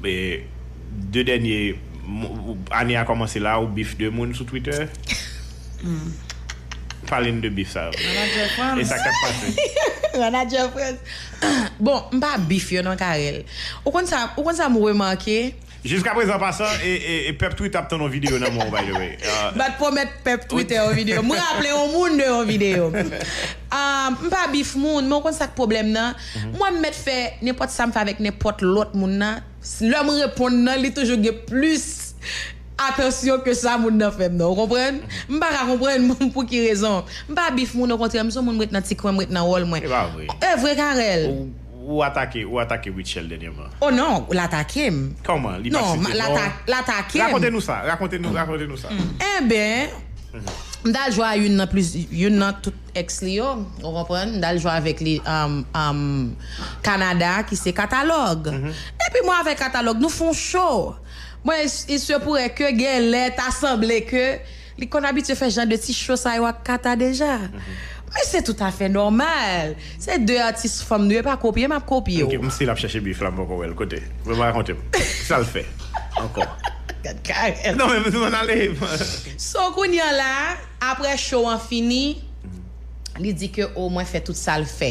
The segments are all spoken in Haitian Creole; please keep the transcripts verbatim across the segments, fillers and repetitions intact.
E de dènye mo- ane a kòmanse la, ou bif de moun sou Twitter. Pale n de bif sa yo. Manager Frantz. E sa k ap pase? Manager Frantz. Bon, m pa bif yo non, Carel. Ou konn sa, ou konn sa m remake? Jiska prezan pasan, e, e, e pèp Twitter ap tann yon videyo nan men w, by the way. Uh, Bat pwomèt pèp Twitter yon videyo. Mwen raple yon moun de yon videyo. Ah, m pa bif moun, men w konn sa k pwoblèm nan? Mwen m mèt fè nenpòt sa m fè avèk nenpòt lòt moun nan. Lè m reponn nan, li toujou gen plis atansyon ke sa moun nan fè m nan. Ou konprann? M pa ka konprann pou ki rezon. M pa bif moun, okontrè, m se yon moun, m ret nan ti kwen, m ret nan wòl mwen. E pa vre. E vre, Carel. Ou, ou atake, ou atake Rutshelle dènyèman. Oh non, l atake m. Kòman? Li Non, pa site l non. ata- l atake m. Rakonte nou sa, rakonte nou, rakonte nou sa. Enben, m t al jwe a youn nan plis, youn nan tout ex li yo, ou konprann? M t al jwe avèk li um, um, Kanada, ki se Katalòg. Epi mwen avèk Katalòg, nou fè yon show. Mwen, il se pourrait que gen lè ta sanble ke li konn abitye fè jan de ti show sa yo ak Kata deja. Men se toutafè nòmal. Se de atis fanm nou, e pa kopye m ap kopye Ok, w. m si l ap chèche bif la, m poko wè l. Kote? Mwen pa rakonte m. Sa l fè? Ankò. Gad Carel. Non, men mwen ale. So, kounye a la, apre show an fini, li di ke o mwen fè tout sa l fè.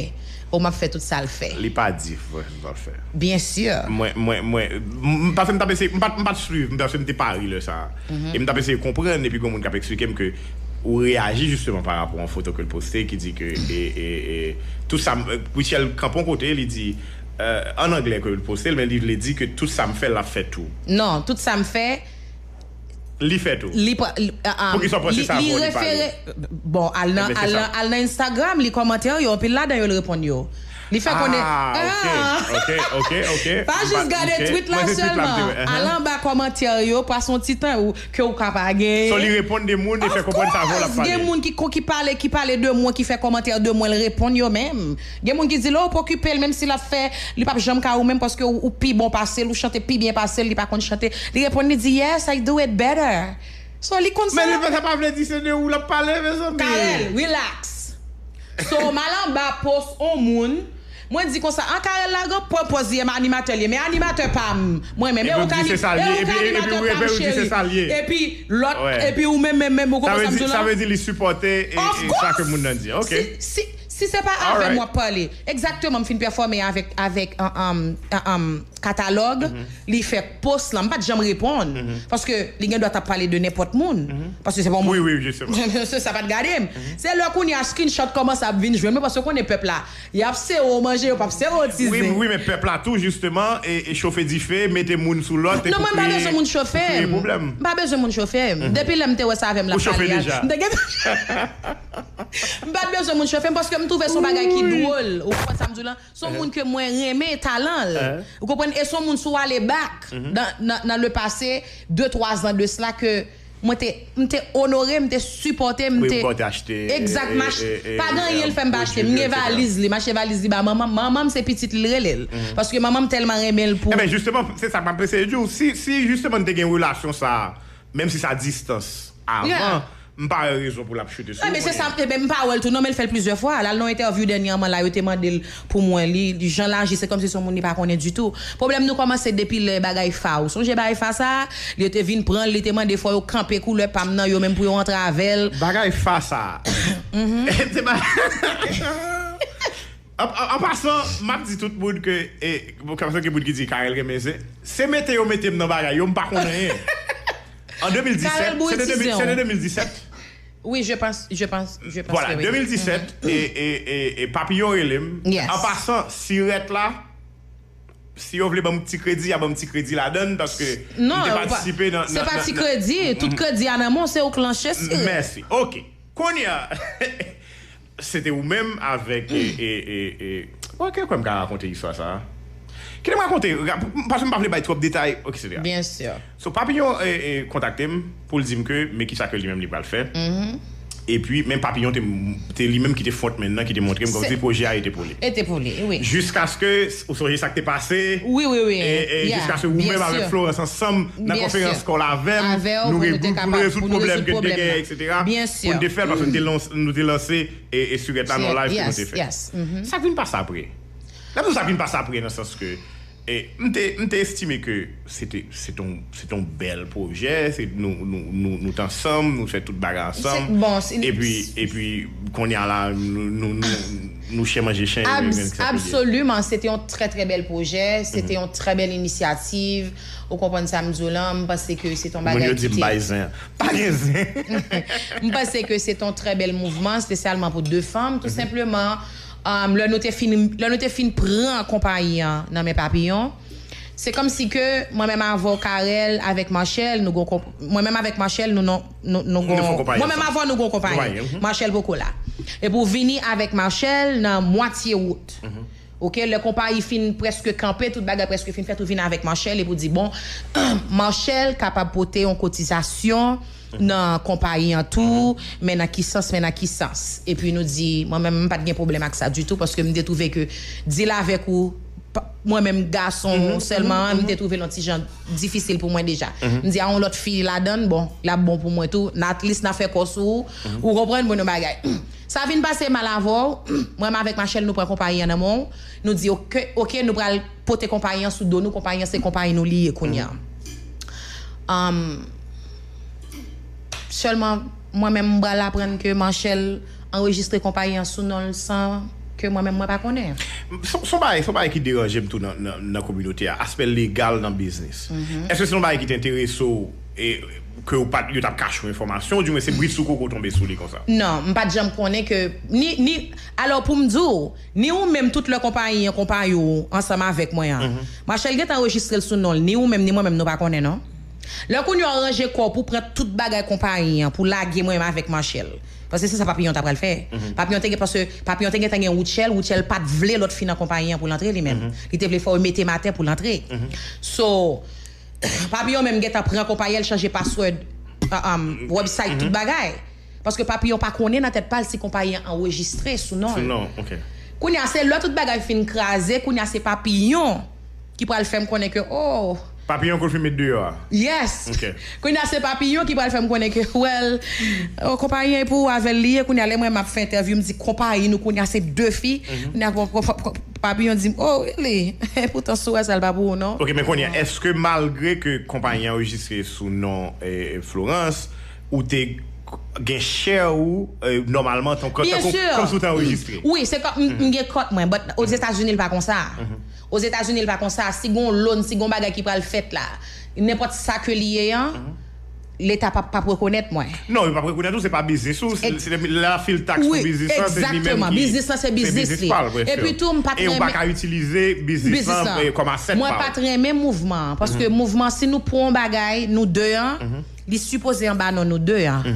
O m ap fè tout sa l fè. Li pa di fè tout sa l fè. Byen si. Mwen, mwen, mwen, m- paske m t ap eseye, m pa t, m pa t swiv, m paske m te Pari lè sa. E m t ap eseye konprann, epi gen moun k ap eksplike m ke ou reyaji jisteman pa rapò a yon foto ke l poste ki di ke e, e, e, tout sa m- Rutshelle kanpe yon kote, li di, euh, an anglè ke l poste l, men li vle di ke tout sa m fè, l ap fè tou. Non, tout sa m fè, Li fè tou. li pa. Li, ah, ah, Poukisa w panse li- sa li avan li pale? refere- Bon, al nan, Enben, se al sa. Nan, al nan Instagram, li kòmante yo, anpil ladan yo l reponn yo. Li fè konnen. Ah, ok, ok, ok. Pa M jis pa- gade ok. tweet la Mwen se tweet la m te sèlman. wè, uh-huh. Al anba kòmantè yo, pase yon ti tan ou- ke ou ka pa genyen. So, li reponn de moun, li fè Of konprann sa avan l ap course, pale. Gen moun ki, ki pale, ki pale de mwen, ki fè kòmantè de mwen, l reponn yo menm. Gen moun ki di, lè ou pa okipe l, menm si l ap fè, li p ap janm ka ou menm, paske ou, ou pi bon pase l, ou chante pi byen pase l, li pa konn chante. Li reponn, li di, yes, I do it better. So, li konn sa. Men li, sa pa vle di se de ou l ap pale, mezanmi. Carel, relax. So, m al anba post on moun, mwen di konsa, an Carel la gen pwòp pòz li, animatè li ye, men animatè pa m, mwen menm. Epi ou di se sa l ye, epi, epi, epi, epi ou di se sa l ye. Epi lòt, Wè. epi ou menm, menm, menm, ou Sa konprann vle sa m di, di w sa lan? Vle di li sipòte e, Of e sa ke course. Moun nan di. Ok. Si, si, si se pa avè m Alright. W ap pale. Egzakteman, m fin pèfòme avèk, avèk an, an, an, an, Katalòg, li fè post lan. M pa t janm reponn. Paske li gen dwa t ap pale de nenpòt moun. Paske se pa yon Wi, moun. Wi, jisteman. Se sa pa t gade m. Se lè kounye a screenshot kòmanse ap vin jwenn mwen, paske w konnen pèp la, y ap sere w manje, yo p ap sere w, Tizè. Wi, wi, men pèp la tou, jisteman, e, e chofe dife, mete moun sou lòt, e Non, pou mwen m pa kreye, bezwen moun chofe pou kreye m. pwoblèm. M pa bezwen moun chofe m. Depi lè m te wè sa avè m l ap Ou chofe pale a, deja. m te gen M pa t bezwen moun chofe m paske m twouve se yon bagay ki dwòl. Ou konprann sa m di w lan? Se yon moun ke mwen renmen talan l. Ou konprann? E se yon moun si w ale back nan, nan, nan le pase, de twa zan de sla ke mwen te, m te onore, m te sipòte, m Wi, te. Ou te achte. Egzat, E, m ach- e, e, pa gen e, anyen l fè m pa achte. M pwodui, gen etsetera. Valiz li, m achte valiz li ba manman m. Manman m se pitit li rele l. Paske manman m tèlman renmen l pou. Enben, jisteman, se sa m ap eseye di w. Si, si jisteman n te gen relasyon sa a, menm si sa distans avan, Yeah. M pa wè rezon pou l ap choute sou Enben, se kounye sa, a. Enben, m pa wè l tou. Non, men l fè l plizyè fwa. L al nan yon entèvyou dènyèman la, yo te mande l pou mwen. Li, li jan l aji, se kòmsi se yon moun li pa konnen ditou. Pwoblèm nou kòmanse depi lè bagay Fa. Ou sonje bagay Fa sa? Li te vin pran l, li te mande fò yo kanpe koulè pa m nan, yo menm pou yo antre avè l. Bagay Fa sa. Se pa- An, an, an pasan, m ap di tout moun ke, e, bon, kòmsa gen moun ki di Carel renmen se, se mete yo mete m nan bagay yo, m pa konn anyen. An de mil disèt, Carel boure se de de mil, tizè se de w. de mil disèt. Oui, je pense, je pense, je pense Voilà, que oui. de mil disèt, e, e, e, e Papillon rele m. Yes. An pasan, sirèt la, si yo vle ban m ti kredi, y a ban m ti kredi ladann, paske Non, m te ou pa- patisipe nan, se nan, pa nan, ti nan- kredi, tout kredi a nan men w, se ou k lanse sirèt. Mèsi. Ok. Kounye a, se te ou menm avèk, e, e, e, e, bon, ke kwè m ka rakonte istwa sa a? Kite m rakonte, ra- paske m pa vle bay twòp detay, etsetera. Byen si. So, Papillon, e, e, kontakte m pou l di m ke, men kisa ke li menm li pral fè. Epi, men Papillon te, te li menm ki te frontman nan, ki te montre m kòmsi Se- pwojè a ete pou li. Ete pou li, wi. Jiskaske, ou sonje sa k te pase? Wi, wi, wi. E, e Yeah, jiskaske ou byen menm avèk si. Florence ansanm, nan Byen konferans si. kòl avè m, Avè w, nou pou nou te rezoud, nou kapab, rezoud pou nou pwoblèm rezoud ke n te pwoblèm genyen, nan. etsetera. Byen si. Pou n te fè l, paske n te lans-, nou te lanse e, e sirèt la nan live ke nou te fè. Yes, yes. Mhm. Sa k vin pase apre? Sa k vin pase apre, nan sans ke E m te, m te estime ke se te, se te yon, se te yon bèl pwojè, se nou, nou, nou, nou t ansanm, nou fè tout bagay ansanm. Bon, epi, epi, kounye a la, nou, nou, nou, nou chen manje chen, nou menm ki sa pou ye. Absoliman, se te yon trè, trè bèl pwojè, se te yon trè bèl inisyativ. Ou konprann sa m di w lan, m panse ke se te yon bagay ki te. Moun yo di m bay zen. Pa gen zen. M panse ke se te yon trè bèl mouvman, espesyalman pou de fanm, tou senpleman. Um, lè nou te fin, lè nou te fin pran konpayi an nan men Papiyon, se kòmsi ke mwen menm avè w, Carel, avèk Marchel, nou gon konp-, mwen menm avèk Marchel, nou, nou, nou, nou gon, mwen menm avè w, nou gon konpayi. Marchel poko la. Epi w vini avèk Marchel nan mwatye wout. Oke, lè konpayi fin prèske kanpe, tout bagay prèske fin fèt, ou vin avèk Marchel epi w di, bon, Marchel kapab pote yon kotizasyon nan konpayi an tou, men nan ki sans, men nan ki sans. Epi nou di, mwen menm, m pa t gen pwoblèm ak sa ditou, paske m te twouve ke deal avèk ou, pa, mwen menm, gason sèlman, m te twouve l yon ti jan difisil pou mwen deja. M di, a yon lòt fi ladan l, bon, l ap bon pou mwen tou, n at least n a fè kò sou ou, ou konprann, bon, yon bagay. Sa vin pase mal avè w, mwen menm avèk Marchel, nou pran konpayi an nan men w, nou di, oke, oke, nou pral pote konpayi an sou do nou, konpayi an se konpayi nou li ye kounye a. Um, sèlman, mwen menm, m pral aprann ke Marchel anrejistre konpayi an sou non l san ke mwen menm, mwen pa konnen. Se, se yon bagay, se yon bagay ki deranje m tou nan, nan, nan kominote a, aspè legal nan biznis. Èske se yon bagay ki te enterese w e ke w pa t, yo t ap kache w enfòmasyon, oudimwen se brit sou koko w tonbe sou li konsa? Non, m pa t janm konnen ke, ni, ni, alò pou m di w, ni ou menm tout lè konpayi an konpayi w ansanm avèk mwen an. Marchel gentan anrejistre l sou non l, ni ou menm, ni mwen menm nou pa konnen non. Lè kounye a w ranje kò w pou pran tout bagay konpayi an, pou lage mwen menm avèk Marchel. Paske se sa Papiyon ta pral fè. Papiyon te gen, paske Papiyon te gentan gen Rutshelle, Rutshelle pa t vle lòt fi nan konpayi an pou l antre li menm. Li te vle fò yo mete m atè pou l antre. So, Papiyon menm gentan pran konpayi an, l chanje password, uh, um, website, tout bagay. Paske Papiyon pa konnen nan tèt pa l si konpayi an anrejistre sou non l. Sou non, oke. Kounye a, se lè tout bagay fin kraze, kounye a, se Papiyon ki pral fè m konnen ke, oh. Papiyon kou l fin met deyò a? Yes. Oke. Kounye a, se Papiyon ki pral fè m konnen ke, well, oh, konpayi an e pou ou avè l li ye. Kounye a, lè mwen m ap fè entèvyou, m di, konpayi nou, kounye a, se de fi. Kounye a, Papiyon di m, oh, really? Poutan, si w wè sa, l pa pou ou, non. Oke, men kounye a, èske malgre ke konpayi an anrejistre sou non, eh, Florence, ou te gen share ou, eh, nòmalman, tankou, tankou, kòmsi w te anrejistre? Wi, se kòm, m, m gen kòt mwen, but Ozetazini, l pa konsa. Ozetazini, l pa konsa. Si gon loan, si gon bagay ki pral fèt la, nenpòt sa ke li ye an, Leta p ap, p ap rekonèt mwen. Non, yo p ap rekonèt ou, se pa biznis ou, se, se la fil taks pou biznis lan, se li menm ki, biznis lan, se biznis li. Epi tou, m pa t renmen. E ou pa ka itilize biznis lan, eh, kòm asset pa w. Mwen pa t renmen mouvman an, paske mouvman, si nou pran yon bagay, nou de an, li sipoze anba non nou de an.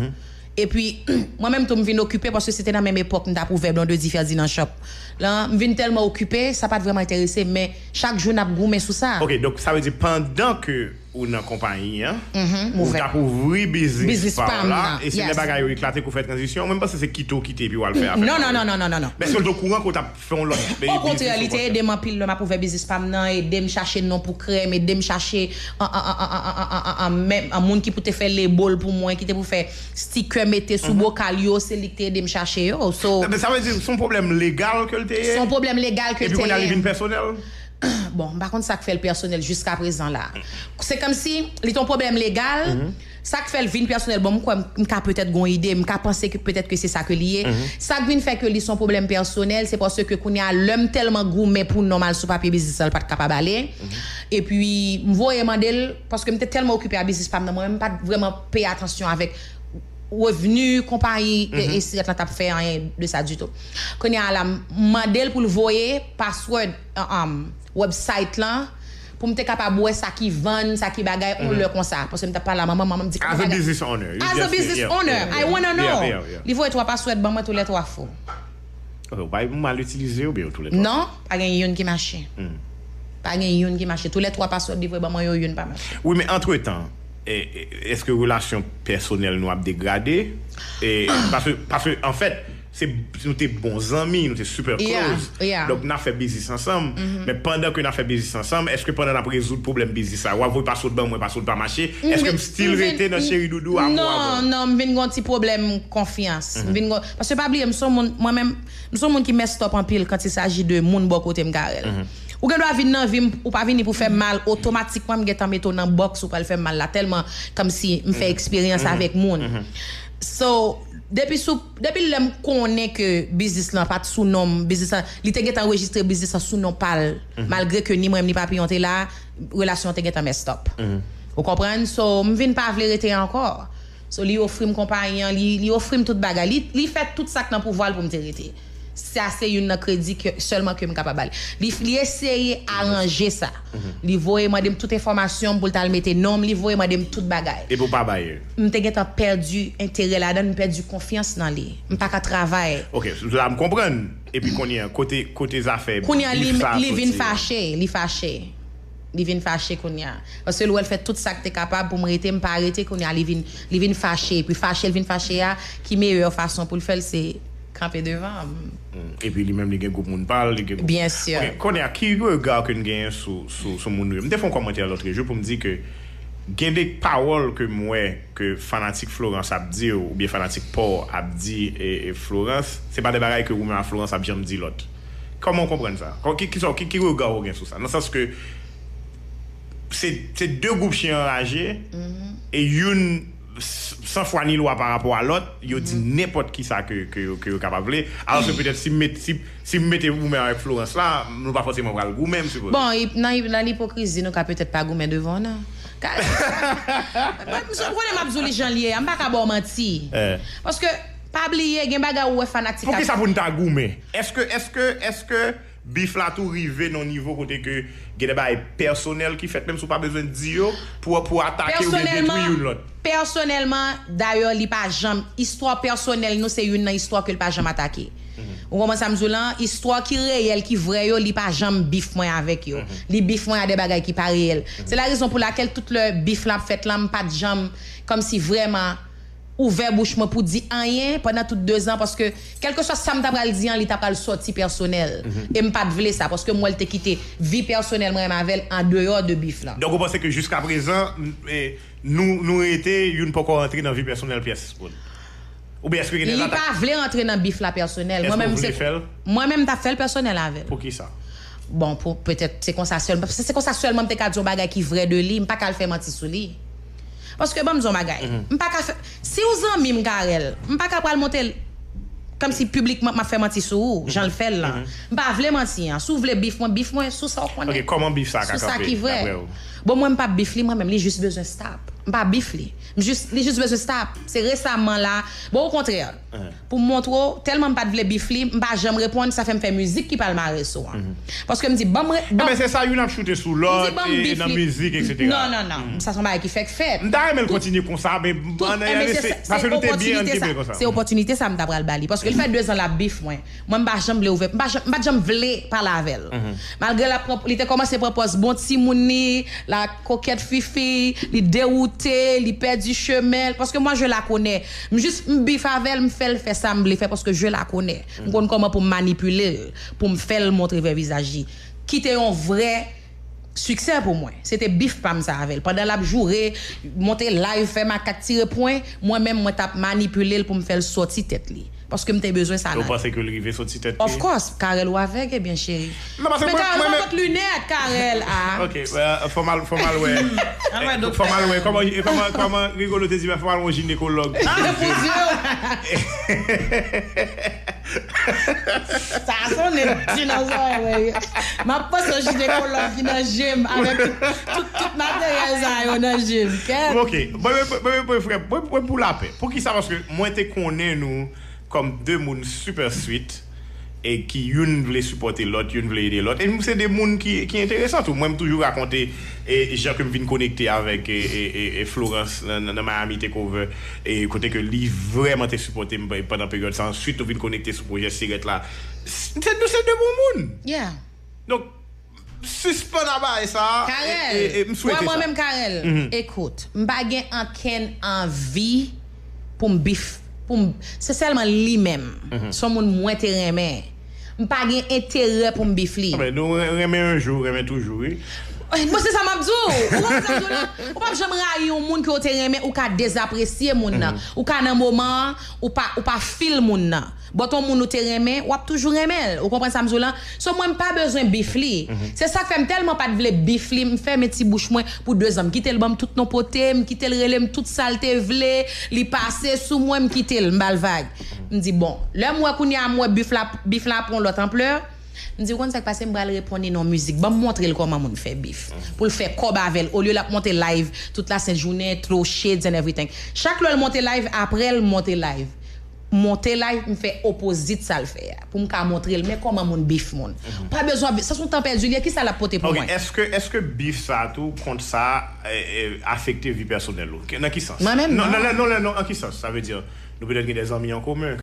Epi, mwen menm tou, m vin okipe, paske se te nan menm epòk m t ap ouvè Blondedy Ferdinand Shop lan, m vin tèlman okipe, sa pa t vrèman enterese m, men chak jou n ap goumen sou sa. Ok, donk, sa vle di, pandan ke ou nan konpayi an, ou t ap ouvri biznis pa w la, e se lè bagay yo eklate ke w fè tranzisyon, mwen m panse se kite w kite epi w al fè afè pa w. Non, non, non, non, non, non, non. Men èske l te okouran ke w t ap fè yon lòt biznis? Okontrè, li te ede m anpil lè m ap ouvè biznis pa m nan, ede m chache non pou krèm, ede m chache an, an, an, an, an, an, an, an, men, an, moun ki pou te fè label pou mwen, ki te pou fè sticker mete sou bokal yo, se li ki te ede m chache yo. So, men sa vle di, se yon pwoblèm legal ke l te ye? Se yon pwoblèm legal ke l te ye. Epi kounye a li vin pèsonèl? Bon, m pa konn sa k fè l pèsonèl jiskaprezan la. Se kòmsi li te yon pwoblèm legal. Sa k fè l vin pèsonèl, bon, m kwè m, m ka petèt gon ide, m ka panse ke petèt ke se sa ke li ye. Sa k vin fè ke li se yon pwoblèm pèsonèl, se paske kounye a, lè m tèlman goumen pou non m al sou papye biznis lan, l pa t kapab ale. Epi, m voye mande l, paske m te tèlman okipe a biznis pa m nan, mwen menm, m pa t vrèman peye atansyon avèk revni konpayi e, e sirèt lan t ap fè anyen de sa ditou. Kounye a la, m mande l pou l voye password, um, um, website lan, pou m te kapab wè sa ki vann, sa ki bagay, yon lè konsa. Paske m t ap pale a manman, manman m di, "As a business owner, you just, yeah, yeah, yeah, yeah, yeah. As a business owner, I wanna know." Li voye twa password ban mwen tou lè twa fo. Ok, ou pa mal itilize yo, oubyen yo tou lè twa? Non, pa gen youn ki mache. Pa gen youn ki mache. Tou lè twa password li voye ban mwen yo, youn pa mache. Wi, men antretan, e, e, èske relasyon pèsonèl nou ap degrade? E, paske, paske, anfèt, se, nou te bon zanmi, nou te super close. Donk, n ap fè biznis ansanm. Men pandan ke n ap fè biznis ansanm, èske pandan n ap rezoud pwoblèm biznis la, w ap voye password ban mwen, password pa mache? Èske m still rete nan cheri doudou, amour avè w? Non, non, m vin gon ti pwoblèm konfyans. M vin gon, paske pa bliye, m se yon moun, mwen menm, m se yon moun ki messed up anpil quand il s'agit de moun bò kote m, Carel. Ou gen dwa vin nan vi m, ou pa vini pou fè m mal, otomatikman m gentan mete w nan bòks ou pral fè m mal la, tèlman kòmsi m fè eksperyans avèk moun. So, depi sou, depi lè m konnen ke biznis lan pa t sou non m, biznis lan, li te gentan anrejistre biznis lan sou non pa l, malgre ke ni mwen ni Papiyon te la, relasyon an te gentan messed up. Ou konprann? So, m vin pa vle rete ankò. So, li ofri m konpayi an, li, li ofri m tout bagay. Li, li fè tout sa k nan pouvwa l pou m te rete. Sa se youn nan kredi ke, sèlman ke m kapab ba li. Li, li eseye aranje sa. Li voye mande m tout enfòmasyon m pou l t al mete non m, li voye mande m tout bagay. Epi w pa ba yo. M te gentan pèdi enterè ladan l, m pèdi konfyans nan li. M pa ka travay. Ok, la m konprann. Epi kounye a, kote, kote zafè bif sa soti a? Kounye a, li, li vin fache, li fache. Li vin fache kounye a. Paske l wè l fè tout sa k te kapab pou m rete, m pa rete, kounye a, li vin, li vin fache. Epi fache l vin fache a, ki meyè fason pou l fè l, se kanpe devan m. Hmm. Epi li menm, li gen gwoup moun pa l, li gen gwoup. Byen si. Ok, kounye a, ki rega ke n genyen sou, sou, sou moun nou yo? M te fè yon kòmantè lòtrejou pou m di ke gen de pawòl ke m wè ke fanatik Florence ap di w, oubyen fanatik pa w ap di, e, e, Florence, se pa de bagay ke ou menm ak Florence ap janm di lòt. Kòman w konprann sa? Kò-, ki, ki, ki, ki rega w gen sou sa? Nan sans ke se, se de gwoup chen anraje, e youn s-, san fwa ni lwa pa rapò a lòt, yo di nenpòt ki sa ke, ke, yo- ke yo kapab vle. Alòske petèt si m met, si, si m mete ou menm avèk Florence la, nou pa fòseman pral goumen, m sipoze. Bon, i- nan, nan lipokrizi, nou ka petèt pa goumen devan w, non. Ka- Mwen, m konnen m ap di w li jan l ye a, m pa ka ba w manti. Eh. Paske, pa bliye, gen bagay ou wè fanatik ap- Poukisa pou n ta goumen? Èske, èske, èske bif la tou rive nan yon nivo kote ke gen de bagay pèsonèl ki fèt, menm si w pa bezwen di yo, pou, pou atake oubyen detwi youn lòt? Pèsonèlman, dayè, li pa janm, istwa pèsonèl nou se youn nan istwa ke l pa janm atake. Ou konprann sa m di w lan? Istwa ki reyèl, ki vrè yo, li pa janm bif mwen avèk yo. Li bif mwen a de bagay ki pa reyèl. Se la rezon pou lakèl tout lè bif lan ap fèt lan, m pa t janm kòmsi vrèman ouvè bouch mwen pou di anyen pandan tout dezan, paske kèlkeswa sa m ta pral di an, li ta pral sòti pèsonèl. E m pa t vle sa, paske m wè l te kite vi pèsonèl mwen menm avè l andeyò de bif lan. Donk, ou panse ke jiskaprezan, m, e, nou, nou rete, youn poko rantre nan vi pèsonèl pyès moun? Oubyen èske gen de... Li pa vle rantre nan bif la pèsonèl. Mwen menm, se, mwen menm, m t ap fè l pèsonèl avè l. Poukisa? Bon, pou, petèt, se konsa sèlman. Se, se konsa sèlman m te ka di yon bagay ki vrè de li. M pa ka al fè manti sou li. Paske, ban m di yon bagay. M pa ka fè, si w zanmi m, Carel, m pa ka pral monte l kòmsi piblikman m ap fè manti sou ou, jan l fè l lan. M pa vle manti an. Si w vle bif mwen, bif mwen sou sa w konnen. Ok, kòman bif sa ka kanpe, daprè w? Bon, mwen, m p ap bif li, mwen menm, li jis bezwen stop. M pa bif li. M jis, li jis bezwen stop. Se resaman la. Bon, okontrè, pou m montre w, tèlman m pa t vle bif li, m pa janm reponn, sa fè m fè mizik ki pral mare sou an. Paske m di, ban m re-, ban... Enben, se sa, youn ap choute sou lòt, e nan mizik, etsetera. Non, non, non. Sa se yon bagay ki fèk fèt. M ta renmen l kontinye konsa, men ann reyalite, paske nou te byen, ann kenbe l konsa. Se opòtinite sa m ta pral ba li. Paske l fè dezan l ap bif mwen. Mwen, m pa janm vle ouvè, m pa janm, m pa t janm vle pale avè l. Malgre l ap pran, li te kòmanse pran pòz bon timoun li, la kokèt fifi, li dewoute, li pèdi chemen l. Paske mwen, je la connais. M jis, m bif avè l, m fè l fè sa m vle fè, paske je la connais. M konn kòman pou m manipile l, pou m fè l montre vrè vizaj li. Ki te yon vrè siksè pou mwen. Se te bif pa m sa avè l. Pandan l ap joure, monte live, fè makak, tire pwen, mwen menm, mwen t ap manipile l pou m fè l sòti tèt li. Paske m te bezwen sa nan... Ou panse ke l rive soti tèt li? Of course, Carel ou avèg, ebyen, cheri. Non, paske men mwen, Carel, mwen, sa mwen pot linèt, Carel, ah. Ok, euh, fò m al, fò m al wè. Fò m al wè kòman, kòman, kòman Rigolo te di, fò m al wè yon jinekològ. Ah, pou di w. Sa sonnen di nan zòrèy mwen. M ap panse yon jinekològ ki nan je m avèk tout, tout, tout materyèl sa yo nan je m. Kèt. Ok, mwen, mwen, mwen, mwen, frè, mwen, mwen pou lapè. Poukisa? Paske mwen te konnen nou kòm de moun super sweet e ki youn vle sipòte lòt, youn vle ede lòt. E nou se de moun ki, ki enteresan tou. Mwen, m toujou rakonte, e, jan ke m vin konekte avèk, e, e, e, e Florence nan, nan, nan Miami Takeover, e kote ke li vrèman te sipòte m pandan peryòd sa. Answit, nou vin konekte sou pwojè Sirèt la. S-, se, nou se de bon moun. Yeah. Donk, sispann a bagay sa a, e, e, e m swete sa. Wè mwen menm, Carel, ekout, m pa gen ankenn anvi pou m bif, pou m, se sèlman li menm. Se yon moun mwen te renmen. M pa gen enterè pou m bif li. Ah, men nou ren-, renmen yon jou, renmen toujou, wi. Mwen se sa m ap di w. Ou konprann sa m di w la? Ou p ap janm rayi yon moun ke w te renmen, ou ka dezapresye moun nan. Ou ka nan moman an, ou pa, ou pa feel moun nan. But yon moun ou te renmen, w ap toujou renmen l. Ou konprann sa m di w la? So mwen m pa bezwen bif li. Se sa k fè m tèlman pa t vle bif li, m fèmen ti bouch mwen pou de zan. M kite l ban m tout non pote, m kite l rele m tout sa l te vle, li pase sou mwen, m kite l, m ba l vag. M di bon, lè m wè kounye a m wè bif la, bif la pran lòt anplè, m di, ou konn sa k pase, m pral reponn li nan mizik. Ban m montre l kòman moun fè bif. Pou l fè kòb avè l. Olye l ap monte live tout la sent jounen, throw shades and everything. Chak lè l monte live, apre l monte live. Monte live, m fè opozit sa l fè a. Pou m ka montre l, men kòman moun bif moun. Pa bezwen, sa se yon tan pèdi li ye, kisa l ap pote pou Ok, mwen? Èske èske bif sa tou, kont sa, eh, eh, afekte vi pèsonèl ou? Ke- Nan ki sans? Mwen menm, Non, non. non, non, non, non, an ki sans? Sa vle di, nou petèt gen de zanmi an komen,